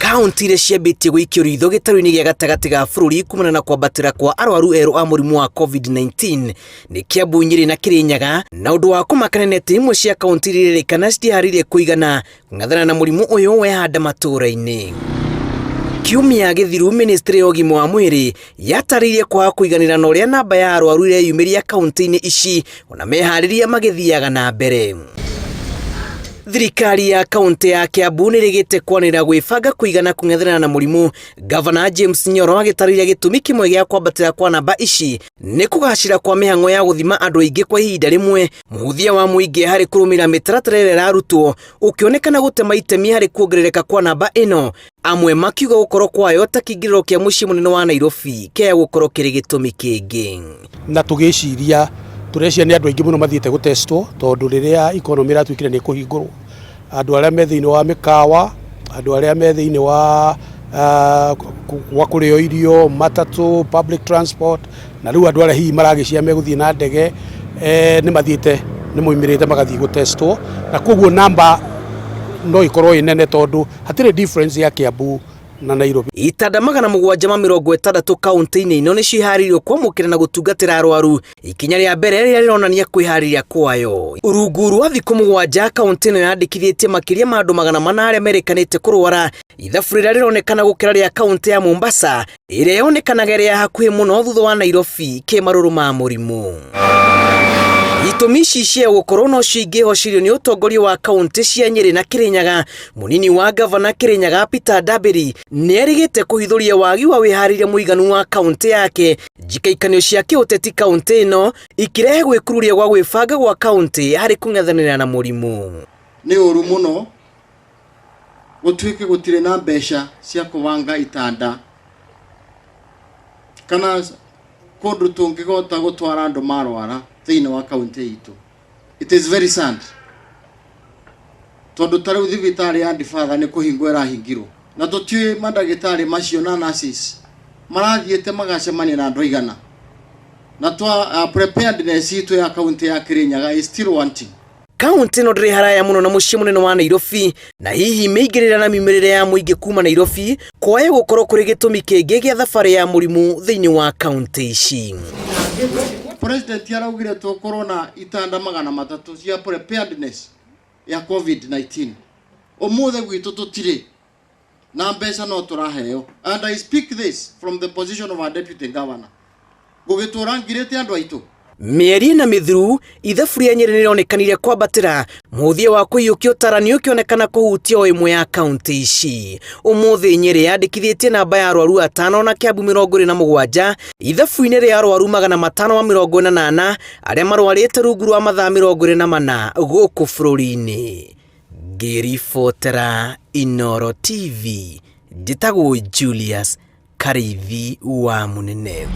Kaunti iria ciambĩtie gũikio ritho gĩtarũ-inĩ gĩa gatagatĩ ga bũrũri kumana na kwambatĩra kwa arwaru erũ a mũrimũ wa COVID-19 nĩ Kiambu, Nyĩrĩ na Kĩrĩnyaga, na ũndũ wa kũmakania nĩ atĩ imwe cia kaunti iria irerĩkana citiharĩirie kũigana kũng'ethana na mũrimũ ũyũ wehanda matũũra-inĩ. Kiumia gĩthiru ministry ya ũgima wa mwĩrĩ yatarĩirie kwaga kũiganĩra na ũrĩa namba ya arwaru ireyumĩria kaunti-inĩ ici ona meharĩria magĩthiaga na mbere. Thirikari ya kaunti ya Kiambu nĩ ĩrĩgĩte kwanĩrĩra gwĩbanga kũigana kũng'ethanĩra na mũrimũ. Gavana James Nyoro agĩtarĩria gĩtũmi kĩmwe gĩa kwambatĩra kwa namba ici nĩ kũgacĩra kwa mĩhang'o ya gũthima andũ aingĩ kwa ihinda rĩmwe, mũhũthia wa mũingĩ harĩ kũrũmĩrĩra mĩtaratara ĩrĩa ĩrarutwo ũkĩonekana gũtema itemi harĩ kuongerereka kwa namba ĩno, amwe makiuga gũkorwo kwayo ta kĩingĩrĩro kĩa mũciĩ mũnene wa Nairobi kĩaya gũkorwo kĩrĩ gĩtũmi kĩngĩ. Na tũgĩciria, tũreciria nĩ andũ aingĩ mũno mathiĩte gũtestwo tondũ rĩrĩa economy ĩratuĩkire nĩ ĩkũhingũrwo, andũ arĩa me thĩinĩ wa mĩkawa, andũ arĩa me thĩinĩ wa gwa kũrĩo irio, matatũ, public transport, na rĩu andũ arĩa hihi maragĩciria megũthiĩ na ndege nĩ mathiĩte, nĩ moimĩrĩte magathiĩ gũtestwo, na koguo namba no ĩkorwo ĩ nene tondũ hatirĩ difference ya Kiambu na Nairobi. Itanda 760 kaunti-inĩ ino nĩcio iharĩirio kwamũkĩra na gũtungatĩra arwaru, ikinya rĩa mbere rĩrĩa rĩronania kwĩharĩria kwayo. Rungu rwa thikũ 7 kaunti ĩno yandĩkithĩtie makĩria ma andũ 400 arĩa merĩkanĩte kũrwara, ithabu rĩrĩa rĩronekana gũkĩra rĩa kaunti ya Mombasa ĩrĩa yonekanaga ĩrĩ ya hakuhĩ mũno thutha wa Nairobi kĩmarũrũ ma mũrimũ. Itũmi ici cia gũkorwo no cio ingĩhocirio nĩ ũtongoria wa kaunti cia Nyĩrĩ na Kĩrĩnyaga. Mũnini wa gavana Kĩrĩnyaga Peter Ndambĩri nĩ erĩgĩte kũhithũria wagi wa wĩharĩria mũiganu wa kaunti yake, njikaikanio cia kĩũteti kaunti ĩno ikĩrehe gwĩkururia gwa gwĩbanga gwa kaunti harĩ kũng'ethanĩra na mũrimũ. Nĩ ũru mũno gũtuĩke gũtirĩ na mbeca cia kũbanga itanda kana kũndũ tũngĩhota gũtwara andũ marwara thĩinĩ wa kaunti itũ. It is very sad tondũ ta rĩu thibitarĩ ya Ndibatha nĩ kũhingwo ĩrahingirwo na tũtiũĩ mandagĩtarĩ macio na nurses marathiĩte magacemania na andũ aigana na twa preparedness itũ ya kaunti ya Kirinyaga is still wanting. Kaunti ĩno ndĩrĩ haraya mũno na mũciĩ mũnene wa Nairobi, na hihi mĩingĩrĩre na miumĩrĩre ya mũingĩ kuma Nairobi kwae gũkorwo kũrĩ gĩtũmi kĩngĩ gĩa thabarĩ ya mũrimũ thĩinĩ wa kaunti ici. President araugire tũkorwo na itanda 300 cia preparedness ya COVID-19. Ũmũthĩ gwitũ tũtirĩ na mbeca no tũraheo. And I speak this from the position of our deputy governor. Gũgĩtũra ngirĩte andũ aitũ. Mĩeri ĩna mĩthiru, ithabu rĩa Nyĩrĩ nĩrĩonekanire kwambatĩra, mũthia wa kũiyũkia ũtarani ũkĩonekana kũhutia o ĩmwe ya kaunti ici. Ũmũthĩ Nyĩrĩ yandĩkithĩtie namba ya arwaru atano na Kiambu 27, ithabu-inĩ rĩa arwaru 544 arĩa marwarĩte rungu rwa mathaa 24 gũkũ bũrũri-inĩ. Ngĩribotera Inooro TV, njĩtagwo Julius Karĩithi wa Mũnene.